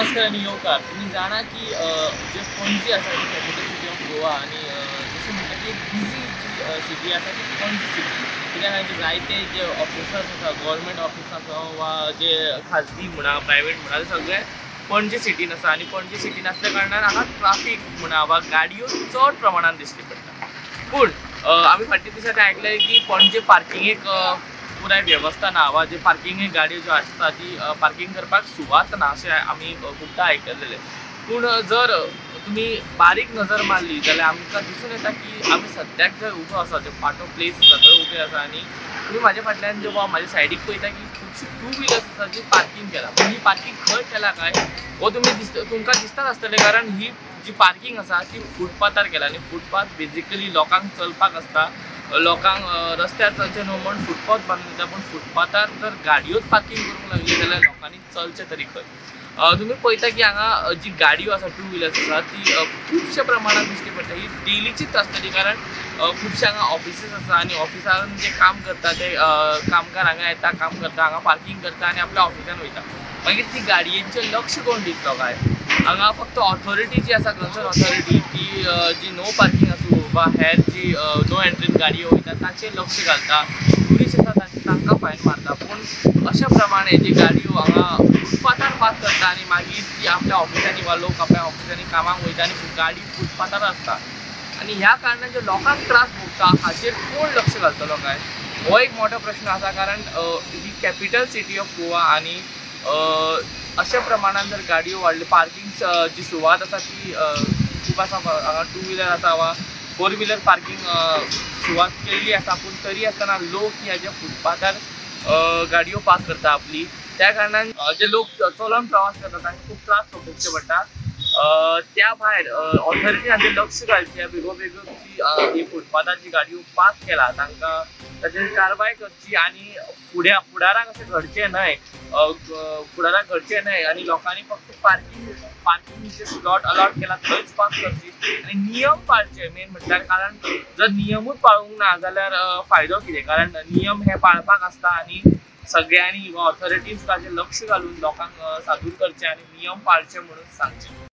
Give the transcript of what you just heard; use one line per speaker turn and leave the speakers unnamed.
नमस्कार आनी येवकार. तुमी जाणा की जे पणजी आसा ती कॅपिटल सिटी ऑफ गोवा आनी जशें म्हणटा की एक बिजी जी सिटी आसा ती पणजी सिटी. कित्याक हांगा जायते जे ऑफिसर्स आसा, गव्हर्मेंट ऑफिस आसा वा जे खाजगी म्हणा प्रायवेट म्हणा, ते सगळे पणजी सिटीन आसा. आनी पणजी सिटीन आसल्या कारणान हांगा ट्राफीक म्हणा वा गाडयो चड प्रमाणान दिश्टी पडटा. पूण आमी फाटल्या दिसांनी आयकलें की पणजे पार्किंगेक पुराय वेवस्था ना वा जे पार्किंगेक गाडयो ज्यो आसता ती पार्किंग करपाक सुवात ना अशें आमी खुबदां आयकलेलें. पूण जर तुमी बारीक नजर मारली जाल्यार आमकां दिसून येता की आमी सद्याक जंय उबो आसा, जे पाटो प्लेस आसा थंय उबे आसा आनी तुमी म्हाज्या फाटल्यान जे वा म्हाज्या सायडीक पळयता की खुबशी टू व्हिलर्स आसा जी पार्किंग केला. पूण ही पार्किंग खंय केला काय हो तुमी तुमकां दिसताच आसतलें, कारण ही जी पार्किंग आसा ती फुटपाथार केला आनी फुटपाथ बेजिकली लोकांक चलपाक आसता, लोकांक रस्त्यार चलचें न्हू म्हण फुटपाथ बांदून दिता. पूण फुटपाथार जर गाडयोच पार्किंग करूंक लागली जाल्यार लोकांनी चलचें तरी खंय. तुमी पळयता की हांगा जी गाडयो आसा, टू व्हिलर्स आसा, ती खुबश्या प्रमाणान दिश्टी पडटा. ही डेलीचीच आसतली, कारण खुबशे हांगा ऑफिसीस आसा आनी ऑफिसान जे काम करता ते कामगार हांगा येता, काम करता, हांगा पार्किंग करता आनी आपल्या ऑफिसान वयता. मागीर ती गाडयेंचें लक्ष कोण दितलो काय? हांगा फक्त ऑथॉरिटी जी आसा, कन्सर्न ऑथॉरिटी, ती जी नो पार्किंग आसूं वा हेर जी नो एंट्रीन गाडयो वयता ताचेर लक्ष घालता. टुरिस्ट आसा तांकां फायन मारता. पूण अशा प्रमाणे जी गाडयो हांगा फुटपाथार पार्क करता आनी मागीर ती आपल्या ऑफिसांनी वा लोक आपल्या ऑफिसांनी कामाक वयता आनी गाडी फुटपाथार आसता आनी ह्या कारणान जे लोकांक त्रास भोगता हाचेर कोण लक्ष घालतलो काय, हो एक मोठो प्रश्न आसा. कारण ही कॅपिटल सिटी ऑफ गोवा आनी अशा प्रमाणान जर गाडयो वाडल्यो, पार्किंग जी सुवात आसा ती खूब आसा, हांगा टू व्हिलर आसा वा फोर व्हिलर पार्किंग सुवात केल्ली आसा, पूण तरी आसतना लोक ह्या ज्या फुटपाथार गाडयो पार्क करता आपली, त्या कारणान जे लोक चलोन प्रवास करता तांकां खूब त्रास भोगचे पडटा. त्या भायर ऑथॉरिटी हाचेर लक्ष घालचें, बेगोबेगो जी ही फुटपाथार जी गाडयो पार्क केला तांकां ताचेर कारवाय करची आनी फुडाराक अशें घडचें न्हय, फुडाराक घडचें न्हय आनी लोकांनी फक्त पार्किंग जे स्लॉट अलॉट केला थंयच पार्क करची आनी नियम पाळचे मेन म्हटल्यार. कारण जर नियमूच पाळूंक ना जाल्यार फायदो कितें? कारण नियम हे पाळपाक आसता आनी सगळ्यांनी ऑथॉरिटीज ताचेर लक्ष घालून लोकांक सादूर करचें आनी नियम पाळचे म्हणून सांगचें.